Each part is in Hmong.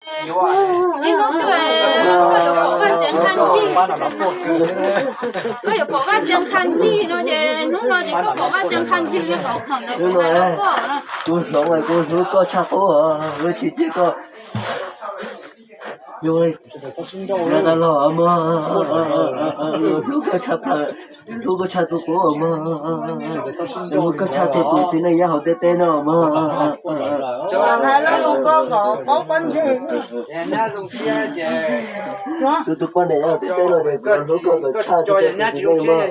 Ib hnub twg koj yuav pom Vaj Tsev Qha Ntsig, koj yuav pom Vaj Tsev Qha Ntsig no ces hnub no ces koj pom Vaj Tsev Qha Ntsig li qhov thaum ntawd kuv hais rau koj no. Kuv hloov, kuv hlub koj tshaj qub, tsis cia koj yuav tag los mog. Hlub koj tshaj plaws, hlub koj tshaj tus qub mog. Hlub koj tshaj tej tus txiv neej nyob hauv ntiaj teb no mog. Kuv tus poj niam nyob hauv ntiaj teb no ces kuv hlub koj kom tshaj tus txiv neej mog.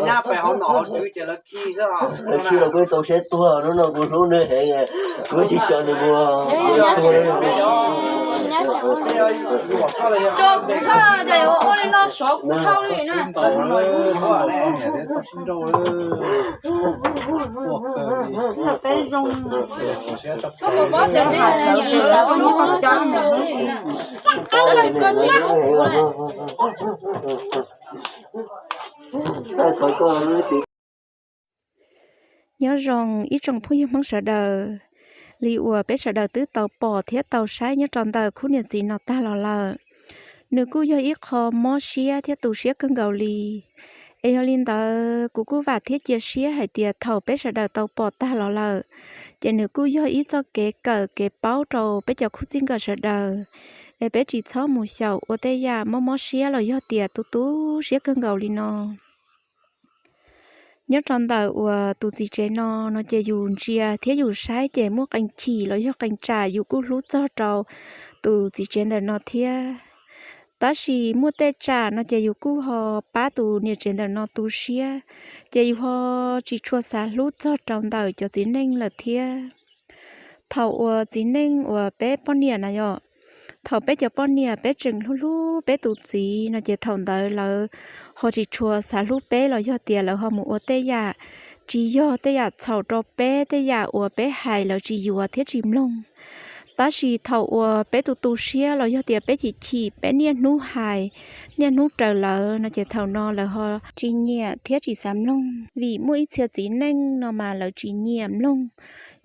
Lawv sib los kuj txaus siab tuag, hnub no kuv hlub nws heev, kuv tsis tso nws mus. Tso kuv tso, ces ua li no xyov kuv dhau li na. Koj puas paub tias peb nyiam lawv, koj tsis hlub kuv li. Nyob zoo ib tsoom phooj ywg Hmoob sawv daws, li uas peb sawv daws twb tau pom thiab tau saib nyob rau ntawm khub niam txiv no tag los lawm, nws kuj yog ib qho mob siab thiab tu siab kawg nkaus li. Es yog li ntawd kuv kuj vam thiab cia siab hais tias thaum peb sawv daws tau pom tag los lawm, ces nws kuj yog ib txoj kev kawm kev paub rau peb cov khub txij nkawm sawv daws, es peb tsis txhob mus xyaum ua tej yam mob mob siab los yog tias tu tu siab kawg nkaus li no. Nyob rau ntawm uas tus txiv tsev no, no ces yus ntsia thiab yus saib ces muaj qee chim los yog qee tsam yus kuj hlub txog rau tus txiv tsev ntawm no thiab. Tab sis muaj tej tsam no ces yus kuj ho pab tus niam tsev ntawm no tu siab, ces yus ho tsis tshua xav hlub txog rau ntawm cov txiv neej lawm thiab. Thaum uas txiv neej uas peb poj niam na yom, thaum peb cov poj niam peb tseem hlub hlub peb tus txiv no ces thaum ntawd lawv ho tsis tshua xav hlub peb los yog tias lawv ho mus ua tej yam tsis yog, tej yam txhaum rau peb, tej yam uas peb hais lawv tsis yuav thiab tsis mloog. Tab sis thaum uas peb tu tu siab los yog tias peb chim chim peb niaj hnub hais, niaj hnub raws lawv no ces thaum no lawv ho tsis nyiam thiab tsis xav mloog. Vim muaj ib txhia txiv neej no mas lawv tsis nyiam mloog.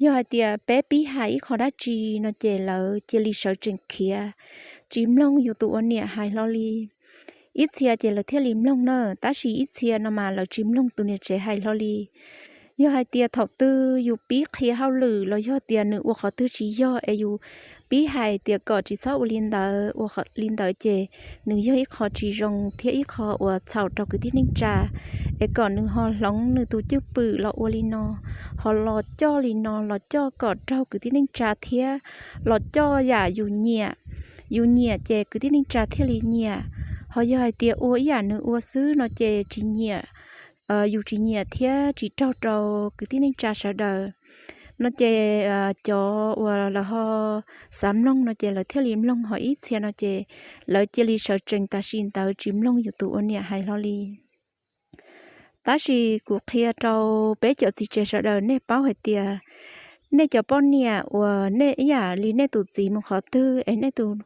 Yog hais tias peb pib hais ib qho dab tsi no ces lawv cia li sawv tsees khiav, tsis mloog yus tus ua niam hais hlo li. Ib txhia ces lawv thiaj li mloog na, tab sis ib txhia no mas lawv tsis mloog tus niam tsev hais hlo li. Yog hais tias thaum twg yus pib qhia hauj lwm los yog tias nws ua qhov twg tsis yog es yus pib hais tias kom tsis txhob ua li ntawd, ua li ntawd ces nws yog ib qho tsis zoo thiab ib qho uas txhaum rau kwv tij neej tsa, es kom nws ho hloov nws tus cwj pwm los ua li no, ho los coj li no, los coj kom raug kwv tij neej tsa thiab los coj yam yus nyiam, yus nyiam ces kwv tij neej tsa thiaj li nyiam. Ho yog hais tias ua ib yam nws ua xwb no ces tsis nyiam, yus tsis nyiam thiab tsis raug rau kwv tij neej tsa sawv daws. No ces cov uas lawv ho xav mloog no ces lawv thiaj li mloog, ho ib txhia no ces lawv cia li sawv tsees tam sim ntawd tsis mloog yus tus ua niam hais hlo li. Tab sis kuv qhia rau peb cov txiv tsev sawv daws nej paub hais tias nej cov poj niam uas nej ib yam li nej tus txiv mus qhov twg es nej tus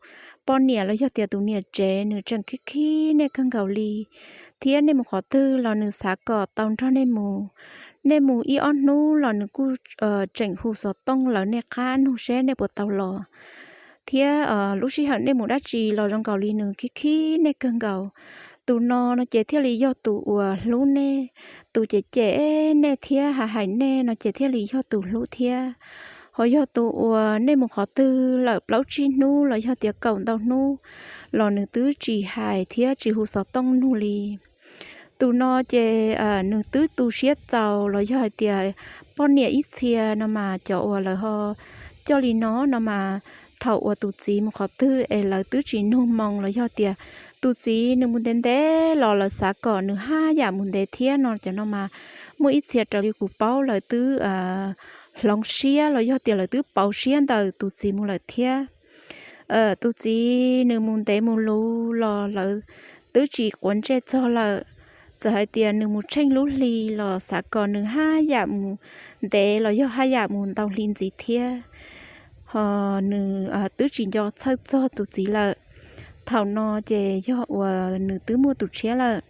poj niam los yog tias tus niam tsev nws tseem khib khib nej kawg nkaus li, thiab nej mus qhov twg los nws xav kom tau nrog nej mus. Nej mus ib ob hnub los nws kuj tseem hu xov tooj lawv nej qab nug seb nej puas tau los. Thiab lub sij hawm nej mus dab tsi los zoo nkaus li nws khib khib nej kawg nkaus. Tus no no ces thiaj li yog tus uas hlub nej, tus cem cem nej thiab hais hais nej no ces thiaj li yog tus hlub thiab. Ho yog tus uas nej mus qhov twg lawm plaub tsib hnub los yog tias kaum ntau hnub los nws twb tsis hais thiab tsis hu xov tooj nug li. Tus no ces nws twb tu siab txaus los yog hais tias poj niam ib txhia no mas cov uas lawv ho coj li no no mas thaum uas tus txiv mus qhov twg es lawv twb tsis nug moo los yog tias tus txiv nws mus ntev ntev los lawv xav kom nws haj yam mus ntev thiab no, cov no mas muaj ib txhia raws li kuv paub lawv twb hloov siab los yog tias lawv twb pauv siab ntawm tus txiv mus lawm thiab. Tus txiv nws mus ntev mus luv los lawv twb tsis quav ntsej txog lawm. Txawm hais tias nws mus tsheej lub hli los xav kom nws haj yam mus ntev los yog haj yam mus ntau hli ntxiv thiab. Ho nws twb tsis nco txhawj txog tus txiv lawm. Thaum no ces yog uas nws twb muaj tus tshiab lawm.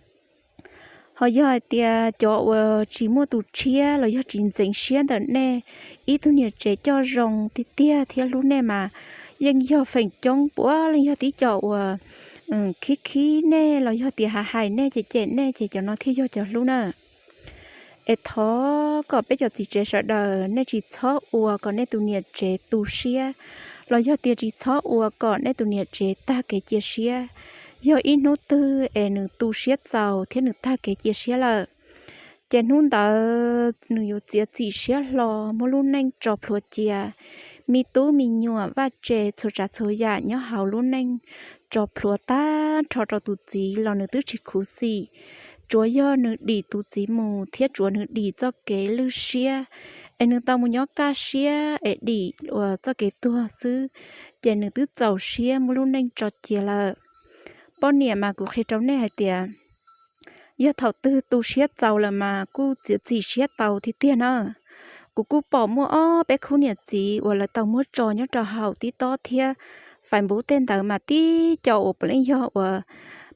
Ho yog hais tias cov uas tsis muaj tus tshiab los yog tsis ntxeev siab ntawm nej, ib tug niam tsev coj zoo tiag tiag thiab hlub nej mas yeej yog feem coob puav leej yog tib co uas khib khib nej los yog tias hais hais nej cem cem nej ces cov no thiaj yog cov hlub na. Es thov kom peb cov txiv tsev sawv daws nej tsis txhob ua kom nej tus niam tsev tu siab, los yog tias tsis txhob ua kom nej tus niam tsev tag kev cia siab. Yog ib hnub twg es nws tu siab txaus thiab nws tag kev cia siab lawm, ces hnub ntawd nws yuav txiav txim siab hlo muab lub neej tso plhuav cia. Me tub me nyuam, vaj tse, txhua tsav txhua yam nyob hauv lub neej tso plhuav tag nrho rau tus txiv los nws twb tsis khuv xim. Tsuav yog nws dim tus txiv mus thiab tsuav nws dim txoj kev lwj siab, es nws tau mus nyob kaj siab es dim uas txoj kev tuag xwb, ces nws twb txaus siab muab lub neej tso cia lawm. Poj niam mas kuv qhia rau nej hais tias yog thaum twg tu siab txaus lawm mas kuj txiav txim siab tau tiag tiag na. Kuv kuj pom muaj ob peb khub niam txiv uas lawv tau muab tso nyob rau hauv TikTok thiab Facebook tej ntawd mas tib co uas puav leej yog uas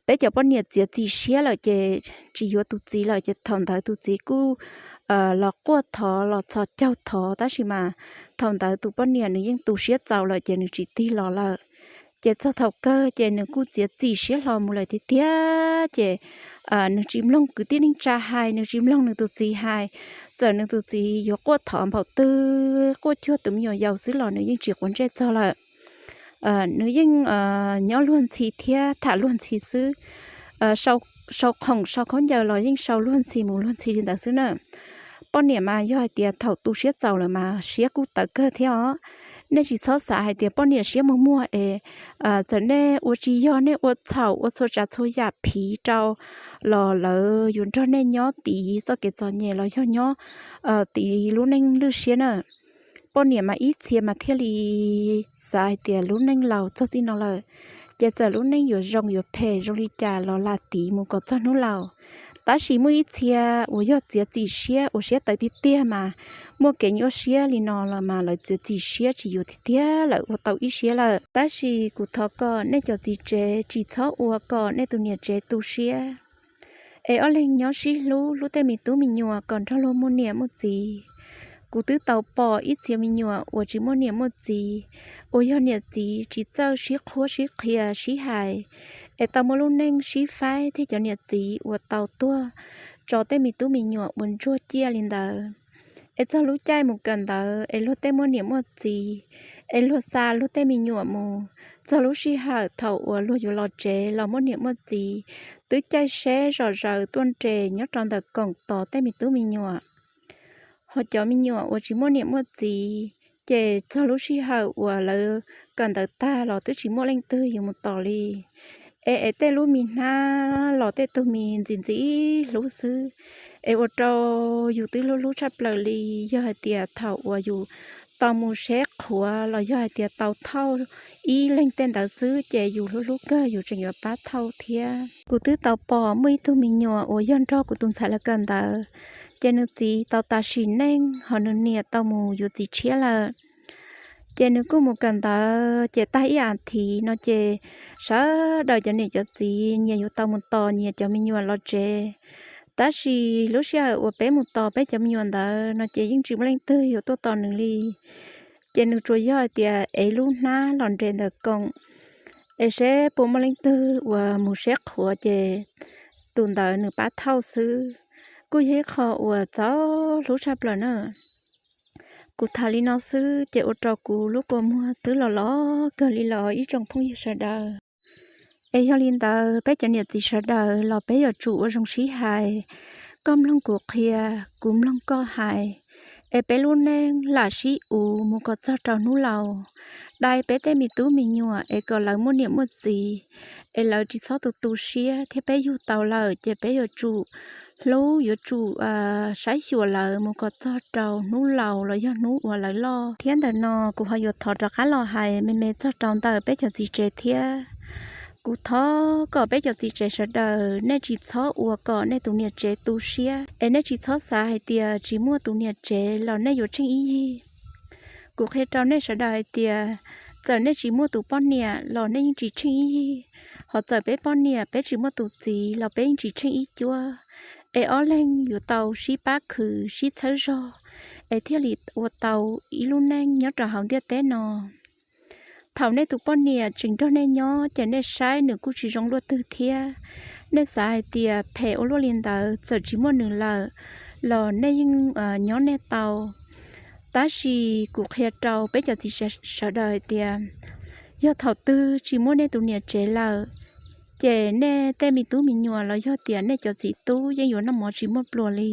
peb cov poj niam txiav txim siab lawm ces tsis yuav tus txiv lawm ces thaum ntawd tus txiv kuj los quaj thov los txhos caug thov, tab sis mas thaum ntawd tus poj niam nws yeej tu siab txaus lawm ces nws tsis tig los lawm. Ces txog thaum kawg ces nws kuj txiav txim siab hlo mus lawm tiag tiag ces nws tsis mloog kwv tij neej tsa hais, nws tsis mloog nws tus txiv hais. Txawm nws tus txiv yuav quaj thov npaum twg, quaj cuag tus me nyuam yaus xwb los nws yeej tsis quav ntsej txog lawm. Nws yeej nyob luag ntxhi thiab tham luag ntxhi xwb. Sau khoom sau khaub ncaws los yeej sau luag ntxhi mus luag ntxhi li ntawd xwb na. Poj niam mas yog hais tias thaum tu siab txaus lawm mas siab kuj tawv kawg thiab os. Nej tsis txhob xav hais tias poj niam siab muag muag es txawm nej ua tsis yog, nej ua txhaum ua txhua tsav txhua yam phiv rau los lawv yuav nrog nej nyob tiv txoj kev txom nyem los yog nyob tiv lub neej lwj siab na. Poj niam mas ib txhia mas thiaj li xav hais tias lub neej laus txog txij no lawm, ces txawm lub neej yuav zoo yuav phem zoo li cas los lam tiv mus kom txog hnub laus. Tab sis muaj ib txhia uas yog txiav txim siab uas siab tawv tiag tiag mas muaj kev nyuaj siab li no los mas lawv txiav txim siab tsis yuav tiag tiag, lawv ua tau ib siab lawm. Tab sis kuv thov kom nej cov txiv tsev tsis txhob ua kom nej tus niam tsev tu siab, es ob leeg nyob sib hlub, hlub tej me tub me nyuam kom nrog luag muaj niam muaj txiv. Kuv twb tau pom ib txhia me nyuam uas tsis muaj niam muaj txiv, uas yog niam txiv tsis txawj sib qhuab sib qhia sib hais, es tau muaj lub neej sib faib thiab cov niam txiv uas tau tuag tso tej me tub me nyuam ua ntsuag ciaj li ntawd. Es txog lub caij mus kawm ntawv es luag tej muaj niam muaj txiv, es luag xa luag tej me nyuam mus, txog lub sij hawm thaum uas luag yuav los tsev los muaj niam muaj txiv, twb caij seb zom zaws tuaj nres nyob rau ntawm koom tos tej me tub me nyuam. Ho cov me nyuam uas tsis muaj niam muaj txiv, ces txog lub sij hawm uas lawv kawm ntawv tag los twb tsis muaj leej twg yuav mus tos li. Es es tej lub me hnab los tej tug me ntxim ntxim hlub xwb, es ua rau yus twb hlub hlub tshaj plaws li. Yog hais tias thaum uas yus tau mus seb qhuav los yog hais tias tau thauj ib leeg tej ntawd xwb ces yus hlub hlub kawg yus tseem yuav pab thauj thiab. Kuv twb tau pom muaj ib tug me nyuam uas yog nrog kuv tus ntxhais lawv kawm ntawv, ces nws txiv tau tas sim neej ho nws niam tau mus yuav txiv tshiab lawm. Ces nws kuj mus kawm ntawv ces tag ib as thiv no ces sawv daws cov niam cov txiv nyias yuav tau mus tos nyias cov me nyuam los tsev. Tab sis lub sij hawm uas peb mus tos peb cov me nyuam ntawd no ces yeej tsis muaj leej twg yuav tuaj tos nws li. Ces nws tsuas yog hais tias ev lub hnab los nres ntawm koom es seb puas muaj leej twg uas mus seb qhuav ces tus ntawd nws pab thauj xwb. Kuj yog ib qho uas txaus hlub tshaj plaws na. Kuv tham li no xwb ces ua rau kuv lub kua muag twb los los kawg li los ib tsoom phooj ywg sawv daws. Es yog li ntawd peb cov niam txiv sawv daws los peb yuav tsum ua zoo sib hais. Koj mloog kuv qhia, kuv mloog koj hais, es peb lub neej lam sib uv mus kom txog rau hnub laus. Dai peb tej me tub me nyuam es kom lawv muaj niam muaj txiv, es lawv tsis txhob tu tu siab thiab peb yug tau lawm ces peb yuav tsum hlub, yuav tsum saib xyuas lawv mus kom txog rau hnub laus los yog hnub uas lawv loj. Thiab ntawm no kuv ho yuav thov rov qab los hais me me txog rau ntawm peb cov txiv tsev thiab. Kuv thov kom peb cov txiv tsev sawv daws nej tsis txhob ua kom nej tus niam tsev tu siab, es nej tsis txhob xav hais tias tsis muaj tus niam tsev los nej yuav tsheej ib yig. Kuv qhia rau nej sawv daws hais tias txawm nej tsis muaj tus poj niam los nej yeej tsis tsheej ib yig, ho txawm peb poj niam peb tsis muaj tus txiv los peb yeej tsis tsheej ib cuab. Es ob leeg yuav tau sib pab khwv sib txhawb zog, es thiaj li ua tau ib lub neej nyob rau hauv ntiaj teb no. Thaum nej tus poj niam tseem nrog nej nyob ces nej saib nws kuj tsis zoo luaj twg thiab. Nej xav hais tias phem ua luaj li ntawd, txawm tsis muaj nws lawm los nej yeej nyob nej tau. Tab sis kuv qhia rau peb cov txiv sawv daws hais tias, yog thaum twg tsis muaj nej tus niam tsev lawm, ces nej tej me tub me nyuam los yog tias nej cov txiv tub yeej yuav noj mov tsis muaj pluas li.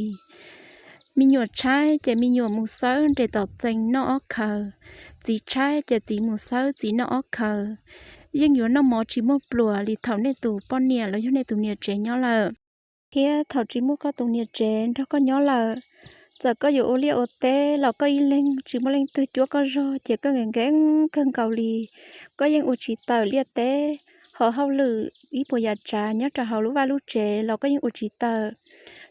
Me nyuam tshaib ces me nyuam mus xawb nres tom txee noj ob khaws, txiv tshaib ces txiv mus xawb txiv noj ob khaws, yeej yuav noj mov tsis muaj pluas li thaum nej tus poj niam los yog nej tus niam tsev nyob lawm. Thiab thaum tsis muaj koj tus niam tsev nrog koj nyob lawm, txawm koj yuav ua liaj ua teb los koj ib leeg tsis muaj leej twg cuab koj zog ces koj nkees nkees kawg nkaus li. Koj yeej ua tsis tawm liaj teb, ho hauj lwm ib puas yam tsav nyob rau hauv lub vaj lub tsev los koj yeej ua tsis tawm.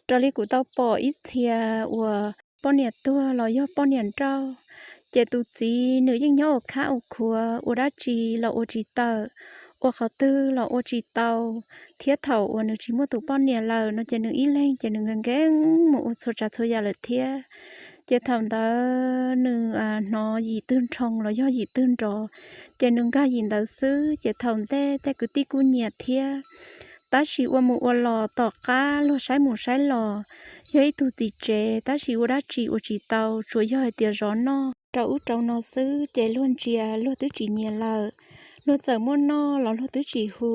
Raws li kuv tau pom ib txhia uas poj niam tuag los yog poj niam nrauj, ces tus txiv nws yeej nyob ua khab ua khuav, ua dab tsi los ua tsis tawm, ua qhov twg los ua tsis tau. Thiab thaum uas nws tsis muaj tus poj niam lawm no ces nws ib leeg ces nws nkees nkees mus ua txhua tsav txhua yam lawm thiab. Ces thaum ntawd nws hnov yim twg nrhoo los yog yim twg nrov, ces nws nkag yim ntawd xwb. Ces thaum ntej tej kwv tij kuj nyiam thiab, tab sis ua mus ua los tom qab luag saib mus saib los, yog ib tug txiv tsev tab sis ua dab tsi ua tsis tau, tsuas yog hais tias zov noj rau ub rau no xwb ces luag ntsia luag twb tsis nyiam lawm. Luag txawm muaj noj los luag twb tsis hu.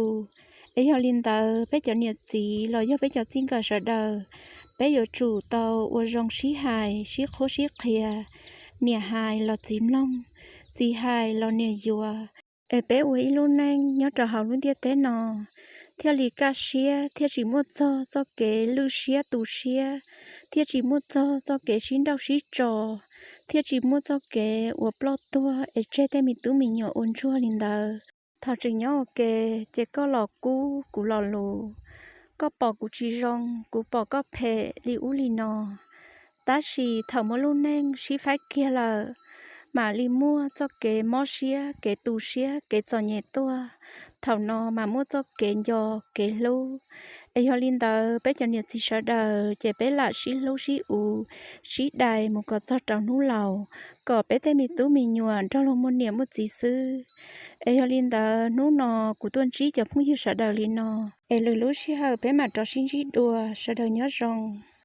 Es yog li ntawd peb cov niam txiv los yog peb cov txij nkawm sawv daws, peb yuav tsum tau ua zoo sib hais sib qhuab sib qhia, niam hais los txiv mloog, txiv hais los niam yuav, es peb ua ib lub neej nyob rau hauv lub ntiaj teb no thiaj li kaj siab, thiaj tsis muaj txog txoj kev lwj siab tu siab, thiaj tsis muaj txog txoj kev sib nrauj sib tso, thiaj tsis muaj txoj kev uas ploj tuag es tseg tej me tub me nyuam ua ntsuag li ntawd. Thaum tseem nyob ua ke ces koj los kub kuv los lus, koj pom kuv tsis zoo kuv pom koj phem li ub li no. Tab sis thaum muaj lub neej sib faib kiag lawm, mam li muaj txoj kev mob siab, kev tu siab, kev txom nyem tuaj. Thaum no mas muaj txoj kev nco, kev hlub. Es yog li ntawd peb cov niam txiv sawv daws ces peb lam sib hlub sib u, sib dai mus kom txog rau hnub laus, kom peb tej me tub me nyuam nrog luag muaj niam muaj txiv xwb. Es yog li ntawd hnub no kuv tuaj ntsib cov phooj ywg sawv daws li no, es lwm lub sij hawm peb mam rov sib ntsib dua, sawv daws nyob zoo.